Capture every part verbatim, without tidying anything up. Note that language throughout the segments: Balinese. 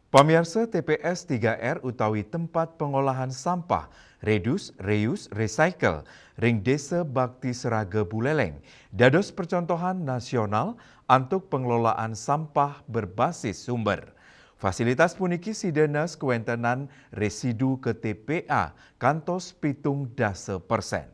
Pamiarsa, T P S tiga R utawi tempat pengolahan sampah, reduce, reuse, recycle, ring Desa Bakti Seraga Buleleng, dados percontohan nasional antuk pengelolaan sampah berbasis sumber. Fasilitas puniki sida nes kawentenan residu ke T P A kantos pitung dasa persen.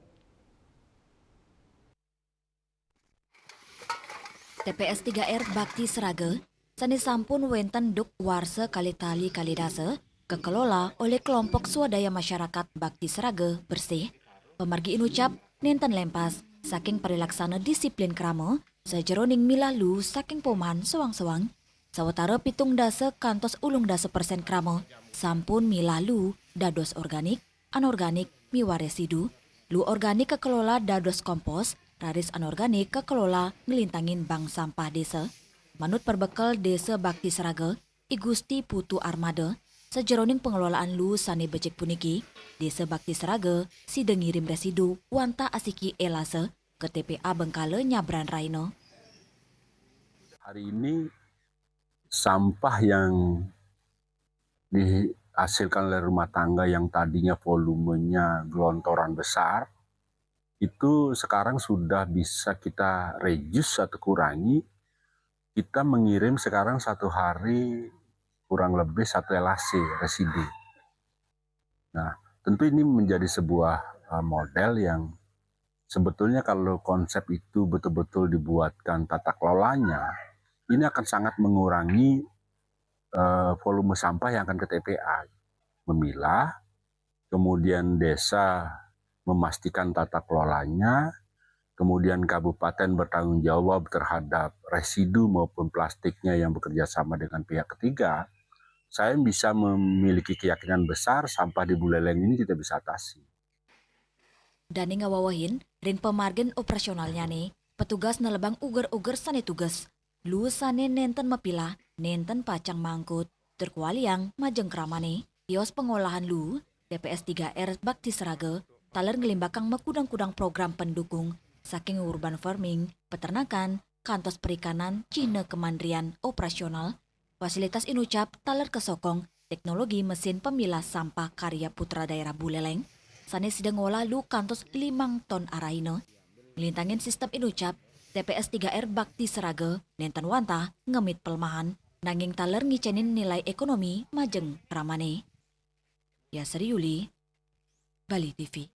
T P S tiga R Bakti Seraga, sane sampun wenten duk warsa kalih tali kalih dasa, kekelola oleh kelompok swadaya masyarakat Bakti Seraga Bersih. Pamargi inucap nenten lempas saking parilaksana disiplin krama sajeroning milah luu saking pomahan soang-soang, sawatara pitung dasa kantos ulung dasa persen krama sampun milah luu dados organik, anorganik, miwah residu. Luu organik kekelola dados kompos, raris anorganik kekelola nglintangin bank sampah desa. Manut perbekel Desa Bakti Seraga, I Gusti Putu Armada, sajeroning pengelolaan luu sane becik puniki, Desa Bakti Seraga sida ngirim residu wantah asiki elasa ke T P A Bengkala Nyabran Raina. Hari ini sampah yang dihasilkan oleh rumah tangga yang tadinya volumenya gelontoran besar, itu sekarang sudah bisa kita reduce atau kurangi. Kita mengirim sekarang satu hari kurang lebih satu L A C residu. Nah, tentu ini menjadi sebuah uh, model yang sebetulnya kalau konsep itu betul-betul dibuatkan tata kelolanya, ini akan sangat mengurangi uh, volume sampah yang akan ke T P A. Memilah, kemudian desa memastikan tata kelolanya, kemudian kabupaten bertanggung jawab terhadap residu maupun plastiknya yang bekerja sama dengan pihak ketiga, saya bisa memiliki keyakinan besar sampah di Buleleng ini kita bisa atasi. Dane ngawewehin ring pamargin operasionalnyane, petugas nelebang uger-uger sane tuges, luu sane nenten mapilah, nenten pacang mangkut, tur kawaliang majeng kramane. Kios pengolahan luu, T P S tiga R Bakti Seraga, taler nglimbakang makudang-kudang program pendukung, saking urban farming, peternakan, kantos perikanan, cihna kemandirian operasional, fasilitas inucap taler kasokong teknologi mesin pemilah sampah karya Putra Daerah Buleleng, sane sida ngolah luu kantos limang ton arahina. Nglintangin sistem inucap, T P S tiga R Bakti Seraga nenten wantah ngemit pelemahan, nanging taler ngicenin nilai ekonomi majeng kramane. Yasri Yuli, Bali T V.